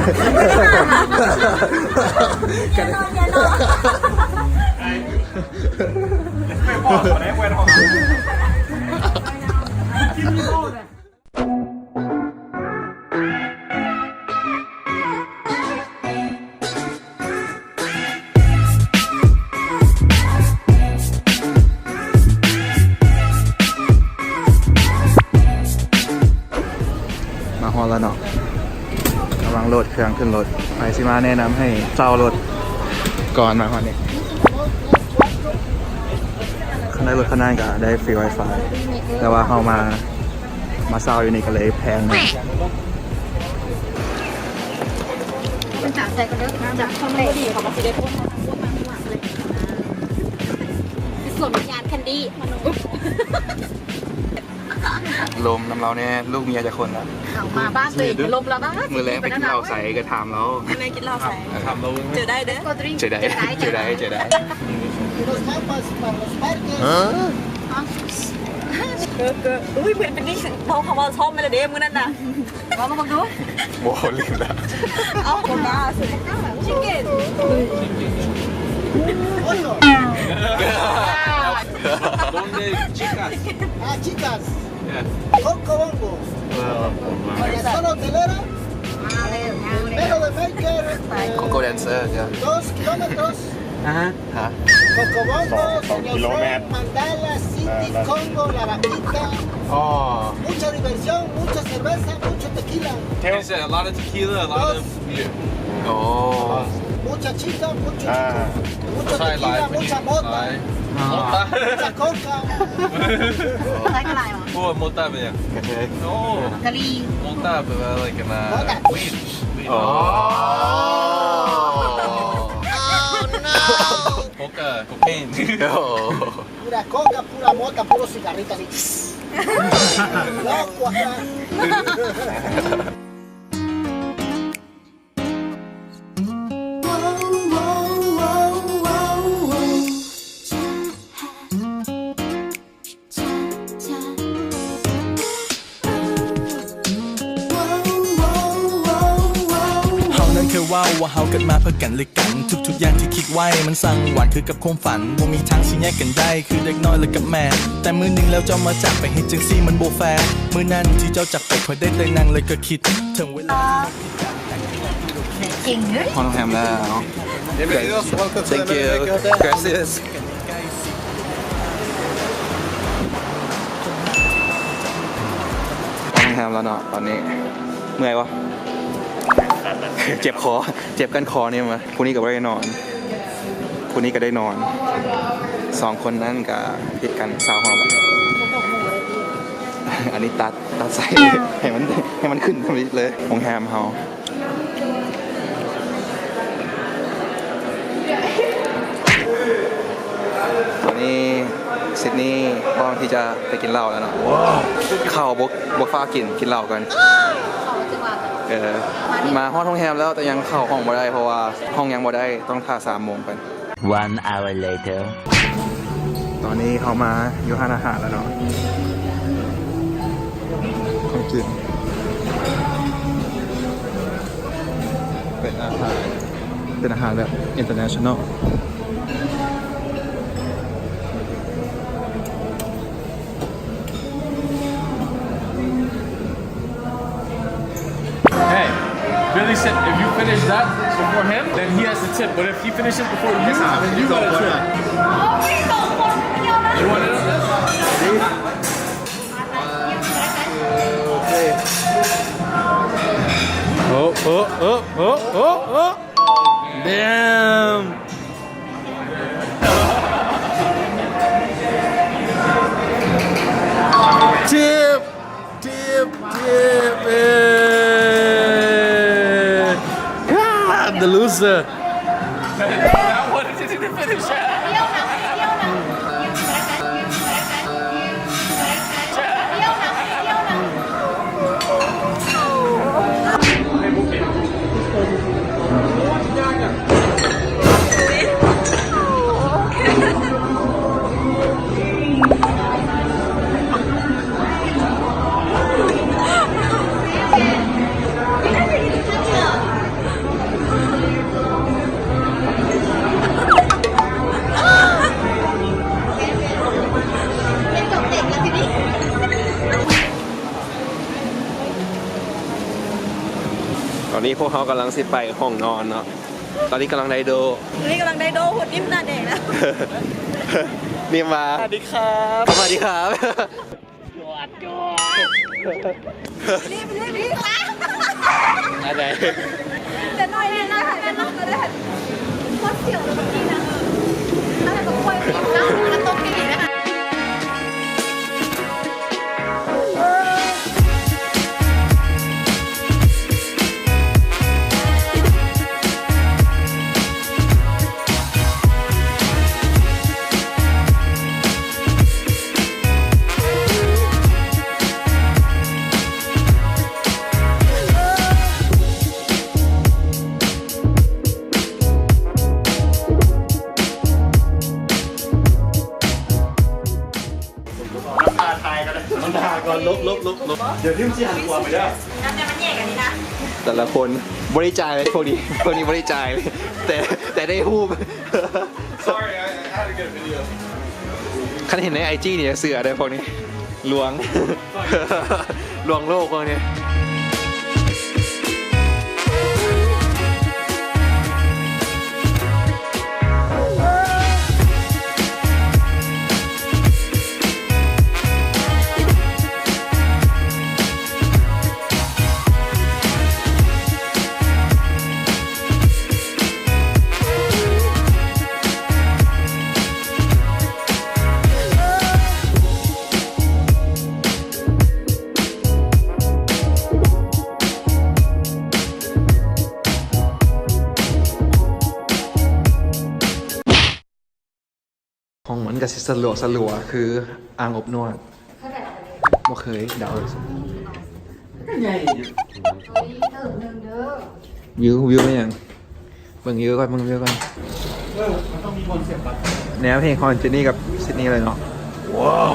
ນອນ ຢ່ານອນ. ມາຮອດແລ້ວເນາະ ກຳລັງໂຫຼດເຄື່ອງຂຶ້ນລົດ. ໃຜຊິມາແນະນຳໃຫ້ເຊົ່າລົດກ່ອນມາຮອດນີ້. ຄັນໄດ້ລົດຄັນນັ້ນກໍໄດ້ຟຣີວາຍຟາຍ ແຕ່ວ່າເຮົາມາ ມາເຊົ່າຢູ່ນີ້ກໍເລີຍແພງໜ້ອຍ. ມັນຈັບໃສ່ກໍເດີ ຈັບເຂົາມັນບໍ່ດີ ເຂົາກໍຊິໄດ້ໂພດເຮົາ ທັງໂພດມາຂ້າງຫຼັງເລີຍ. ສວມວິນຍານແຄນດີ້ມາໂນ ລົມນຳລາວແດ່. ລູກເມຍຈັກຄົນລະ? ເອົາມາບ້ານຕົວເອງກໍລົມລະບ້າ. ມື້ແລງໄປກິນເຫຼົ້າໃສກໍຖາມລາວ. ມື້ແລງກິນເຫຼົ້າໃສ? ຖາມລາວ. ເຈີໄດ້ເດີ ເຈີໄດ້ ເຈີໄດ້ ເຈີໄດ້. ຮະ? ເກີ ເກີ ອຸ້ຍ ເໝືອນເປັນນີ້ ເວົ້າຄຳວ່າຊອບມາແລ້ວເດ້ມື້ນັ້ນນະ. ເວົ້າມາເບິ່ງດູ. ບໍ່ ລືມລະ. ເອົາ Coca, chicken. Otro. ¿Dónde, chicas? Ah, chicas. Yeah. Coco Bombo. Wow. Zona hotelera. Primero de Maker, eh, Coco Dancer, yeah. Dos kilómetros. Ajá. Hah? Cocobongo, ສອງ Señor ກິໂລແມັດ Frog, Mandala, City, ແລ້ວ Congo, La Vaquita. ອໍ Mucha diversión, mucha cerveza, mucho tequila. Is it a lot of tequila, a lot of beer? ອໍ Mucha chica, mucho ອ່າ chico, mucho tequila, mucha mota, ອ່າ mucha coca. ຫຼາຍກໍຫຼາຍຫວາ? ໂອ້ mota ເປັນຫຍັງ? ກະເທີຍ. ໂອ້ ກະຫຼີ່. Mota ແປວ່າ like, ອັນນ່າ mota. Weed. Weed. ອໍ Coca, cocaine. ໂອ້ Pura coca, pura mota, puro cigarrito así. Loco acá. ເຮົານັ້ນເຄີຍເວົ້າວ່າເຮົາເກີດມາເພື່ອກັນແລະກັນ ທຸກໆຢ່າງທີ່ຄິດໄວ້ມັນຊ່າງຫວານຄືກັບຄວາມຝັນ ບໍ່ມີທາງຊິແຍກກັນໄດ້ ຄືເດັກນ້ອຍແລະກັບແມ່ ແຕ່ມື້ໜຶ່ງແລ້ວເຈົ້າມາຈາກໄປ ເຮັດຈັ່ງຊີ້ມັນບໍ່ແຟ. ມື້ນັ້ນທີ່ເຈົ້າຈາກໄປ ຂ້ອຍໄດ້ແຕ່ນັ່ງແລະກໍຄິດເຖິງເວລາ ຮອດໂຮງແຮມແລ້ວ. Thank you. Gracias. ຮອດໂຮງແຮມແລ້ວເນາະ ຕອນນີ້ເມື່ອຍບໍ່? ເຈັບຄໍ ເຈັບກັນຄໍນີ້ມາ. ຜູ້ນີ້ກໍບໍ່ໄດ້ນອນ ຜູ້ນີ້ກໍໄດ້ນອນ ສອງຄົນນັ້ນກໍຕິດກັນຊາວຫ້ອງ. ອັນນີ້ຕັດ ຕັດໃສ່ ໃຫ້ມັນ ໃຫ້ມັນຂຶ້ນທຳອິດເລີຍ ໂຮງແຮມເຮົາ. ຕອນນີ້ຊິດນີພ້ອມທີ່ຈະໄປກິນເຫຼົ້າແລ້ວເນາະ. ເຂົ້າບໍ່ ບໍ່ຟ້າວກິນ ກິນເຫຼົ້າກ່ອນ. ເອີ ມາຮອດໂຮງແຮມແລ້ວ ແຕ່ຍັງເຂົ້າຫ້ອງບໍ່ໄດ້ ເພາະວ່າຫ້ອງຍັງບໍ່ໄດ້ ຕ້ອງຖ້າສາມໂມງກ່ອນ. One hour later. ຕອນນີ້ເຮົາມາຢູ່ຮ້ານອາຫານແລ້ວເນາະ ຂອງກິນ ເປັນອາຫານ ເປັນອາຫານແບບ international. Hey, Billy said if you finish that before him, then he has to tip. But if he finishes before you, then you gotta tip. You want it on this? Oh, oh, oh, oh, oh, oh. Damn. Tip, tip, tip. Ah, the loser. That one didn't finish. ນີ້ພວກเฮากำลังสิไปห้องนอนเนาะ ตอนนี้กำลังไดโด ตอนนี้กำลังไดโด หูนิ่มหน้าแดงนะ นิ่มว่า สวัสดีครับ สวัสดีครับ รีบรีบรีบ อะไร แต่หน่อยนี่นะ แต่หน่อยก็ได้ โคตรเสียวเลยเมื่อกี้นะ อะไรก็ควยปีกนะ มันต้องมีนะคะ น้ำตาทายก็ได้ น้ำตาก่อน ลบ ลบ ลบ ลบ เดี๋ยวทิ่มสิหันขวาไปเด้อ แต่ละคนบ่ได้จ่ายเลย พวกนี้ พวกนี้บ่ได้จ่ายเลย แต่ แต่ได้รูป Sorry, I, I had a good video. คันเห็นในไอจีนี่จะเชื่อได้พวกนี้ ลวง ลวงโลกพวกนี้ ห้องมันก็สิสลัวๆ คืออ่างอบนวด บ่เคยเดาเลย ก็ใหญ่อยู่ วิว วิวเป็นหยัง เบิ่งวิวก่อน เบิ่งวิวก่อน เออ มันต้องมีบอลเสียบบัตร แนวเพลงของเจนนี่กับซิดนีย์เลยเนาะ ว้าว